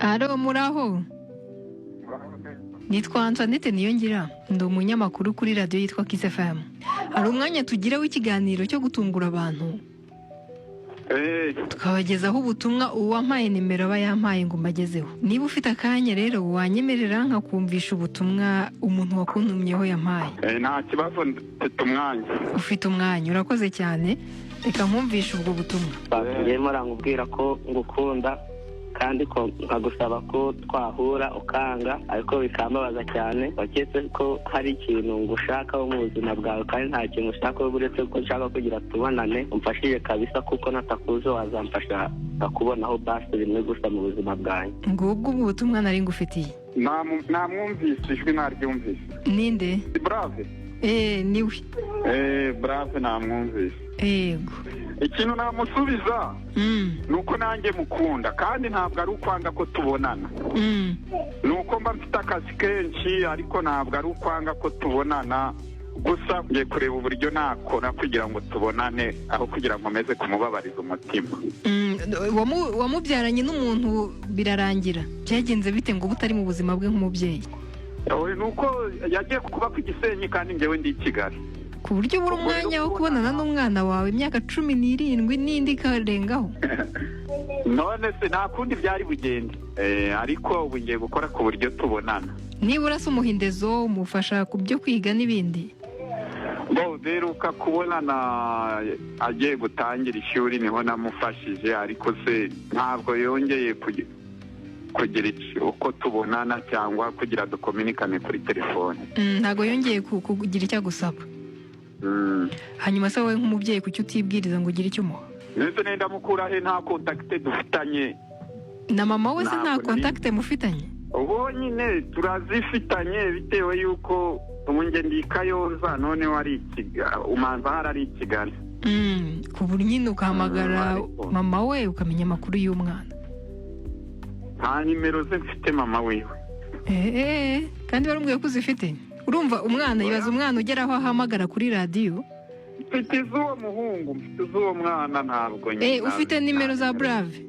Alo, muraho? Nitwa Antoinette Niyongira, ndi umunyamakuru kuri radiyo yitwa Kiss FM. Hari umwanya tugira w'ikiganiro cyo gutungura abantu, tukabagezaho ubutumwa uwampaye nimero aba yampaye ngo mbagezeho. Niba ufite akanya rero, wanyemerera nkakumvisha ubutumwa umuntu wakuntumyeho yampaye? Nta kibazo, mfite umwanya. Ufite umwanya, urakoze cyane. Reka nkumvishe ubwo butumwa. Ngiye murangubwira ko ngukunda kandi ko nkagusaba ko twahura ukanga, ariko bikambabaza cyane. Waketse ko hari ikintu ngushakaho mu buzima bwawe, kandi nta kintu ushakaho uretse ko nshaka kugira tubonane. Umfashije kabisa, kuko natakuze wazamfasha nkakubonaho basi rimwe gusa mu buzima bwanjye. Ngubwo ubwo butumwa nari ngufitiye. Namwumvise, ijwi naryumvise. Ninde? Brave. Eee, niwe. Brave namwumvise. Yego. Ikintu namusubiza ni uko nanjye mukunda, kandi ntabwo ari ukwanga ko tubonana. Ni uko mba mfite akazi kenshi, ariko ntabwo ari ukwanga ko tubonana. Gusa ngiye kureba uburyo nakora kugira ngo tubonane, aho kugira ngo nkomeze kumubabariza umutima. Wamubyaranye n'umuntu birarangira. Byagenze bite ngo ube utari mu buzima bwe nk'umubyeyi? Ni uko yagiye kuba ku Gisenyi kandi njyewe ndi i Kigali. Ku buryo ubura umwanya wo kubonana n'umwana wawe imyaka 17 n'indi ikarengaho? None se nta kundi byari bugende? Ariko ubu ngiye gukora ku buryo tubonana. Nibura se umuhindezo, umufasha ku byo kwiga n'ibindi? Bo duheruka kubonana agiye gutangira ishuri, niho namufashije, ariko se ntabwo yongeye kugira uko tubonana cyangwa kugira dukominikane kuri telefone. Ntabwo yongeye kugira icyo agusaba? Hanyuma se wowe nk'umubyeyi, kuki utibwiriza ngo ugire icyo umuha? Ndetse nenda mukura he? Nta contact dufitanye. Na mama we se nta Ntabwo contact mufitanye? Ubu nyine turazifitanye, bitewe y'uko ubu njye ndi i Kayonza, noneho ari i Kigali, umanza hari ari i Kigali. Ku buryo nyine ugahamagara mama we ukamenya amakuru y'umwana. Nta nimero ze mfite, mama wiwe. Eee, kandi warambwiye ko uzifite. Urumva umwana yibaza, umwana ugera aho ahamagara kuri radiyo. Mfite iz'uwo muhungu, mfite iz'uwo mwana, ntabwo nyina. Ufite nimero za Brave?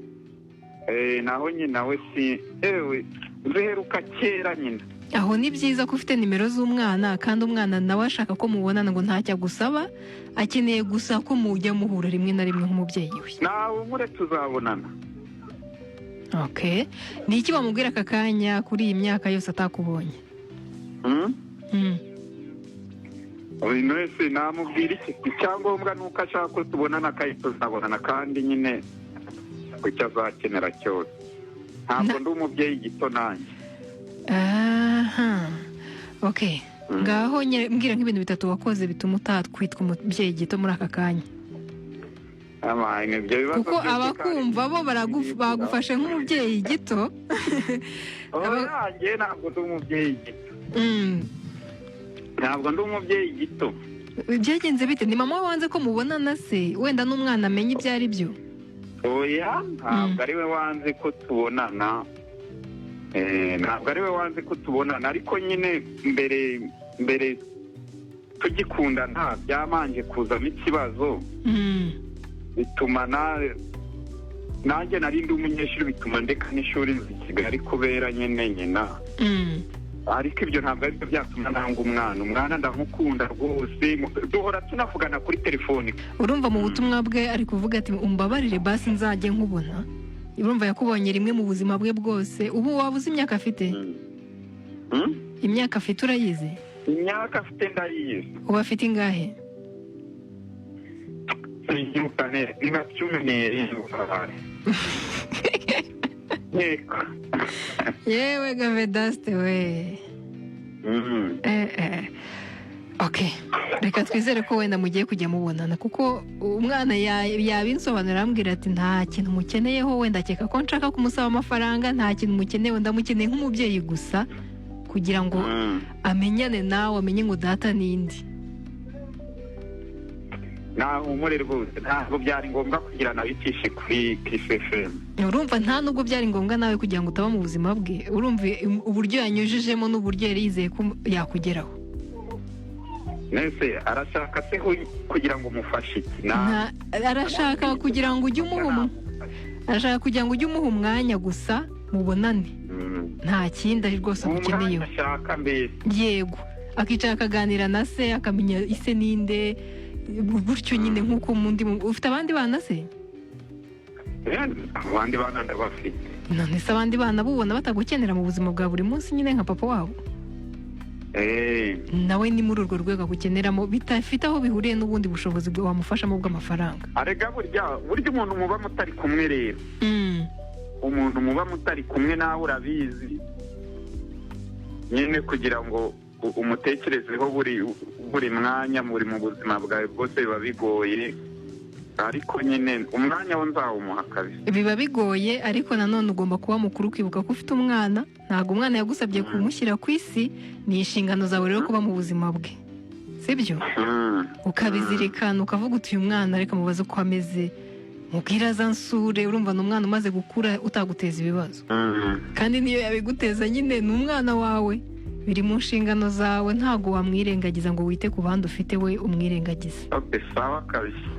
Naho nyina we si, ewe, ziheruka kera nyina. Aho ni byiza ko ufite nimero z'umwana, kandi umwana nawe ashaka ko mubonana, ngo ntacyo agusaba, akeneye gusa ko mujya muhura rimwe na rimwe nk'umubyeyi we. Nawe umure, tuzabonana. Okay, ni iki wamubwira aka kanya kuri iyi myaka yose atakubonye? Hmm? Mm. Uyu wese namubwira iki? Icyangombwa ni uko ashaka ko tubonana kandi tuzabonana, kandi nyine icyo azakenera cyose. Ntabwo ndi umubyeyi gito nanjye. Aha, okay. Ngaho mbwira nk'ibintu bitatu wakoze bituma utakwitwa umubyeyi gito muri aka kanya. Amaye, ibyo bibazo Kuko byose abakumva kandi bo bagufashe nk'umubyeyi gito. Oya, njye ntabwo ndi umubyeyi gito. Ntabwo ndi umubyeyi gito. Byagenze bite? Ni mama we wanze ko mubonana se, wenda n'umwana amenya ibyo ari byo? Oya, ntabwo ari we wanze ko tubonana. Ntabwo ari we wanze ko tubonana, ariko nyine mbere mbere tugikundana byamanje kuzamo ikibazo, bituma nanjye nari ndi umunyeshuri, bituma ndeka n'ishuri nzi i Kigali kubera nyine nyina. Ariko ibyo ntabwo aribyo byatuma nanga umwana. Umwana ndamukunda rwose, duhora tunavugana kuri telefoni. Urumva mu butumwa bwe ari kuvuga ati: "Umbabarire basi nzajye nkubona." Urumva yakubonye rimwe mu buzima bwe bwose. Ubu waba uzi imyaka afite? Hmm? Imyaka afite urayizi? Imyaka afite ndayizi. Ubu afite ingahe? Sinyibuka neza, ni nka 17 ahari. Yego. Yewe ga Vedaste we! Ok, reka twizere ko wenda mugiye kujya mubonana, kuko umwana yabinsobanurira, arambwira ati: "Nta kintu mukeneyeho, wenda akeka ko nshaka kumusaba amafaranga. Nta kintu mukeneye, ndamukeneye nk'umubyeyi gusa kugira ngo amenyane nawe, amenye ngo data n'indi." Nahumure rwose, ntabwo byari ngombwa kugira nabicishe kuri Kiss FM. Urumva nta nubwo byari ngombwa nawe kugira ngo utaba mu buzima bwe. Urumva uburyo yanyujijemo n'uburyo yari yizeye ko yakugeraho. Nese arashaka se kugira ngo umufashe iki? Arashaka kugira ngo ujye umuha arashaka kugira ngo ujye umuha umwanya gusa. Mubonane. Nta kindi rwose Umwanya agukeneyeho. ashaka mbese. Yego, akicara akaganira na se, akamenya ise ninde, gutyo nyine nk'uko mundi ufite abandi bana se? Abandi bana ndabafite. None se abandi bana bubona batagukenera mu buzima bwa buri munsi nyine nka papa wabo? Nawe ni muri urwo rwego agukeneramo, bidafite aho bihuriye n'ubundi bushobozi wamufashamo bw'amafaranga. Arega burya burya umuntu muba mutari kumwe rero, umuntu muba mutari kumwe nawe urabizi nyine, kugira ngo umutekerezeho buri buri mwanya muri mu buzima bwawe bwose biba bigoye, ariko nyine umwanya wo nzawumuha kabisa. Biba bigoye, ariko nanone ugomba kuba mukuru, ukibuka ko ufite umwana. Ntabwo umwana yagusabye kumushyira ku isi, ni inshingano zawe rero kuba mu buzima bwe, sibyo? Ukabizirikana, ukavuga uti: "Uyu mwana reka mubaze uko ameze, mubwire azansure." Urumva ni umwana umaze gukura utaguteza ibibazo. Kandi niyo yabiguteza nyine ni umwana wawe, biri mu nshingano zawe, ntabwo wamwirengagiza ngo wite ku bandi ufite we umwirengagize. Okay, sawa kabisa.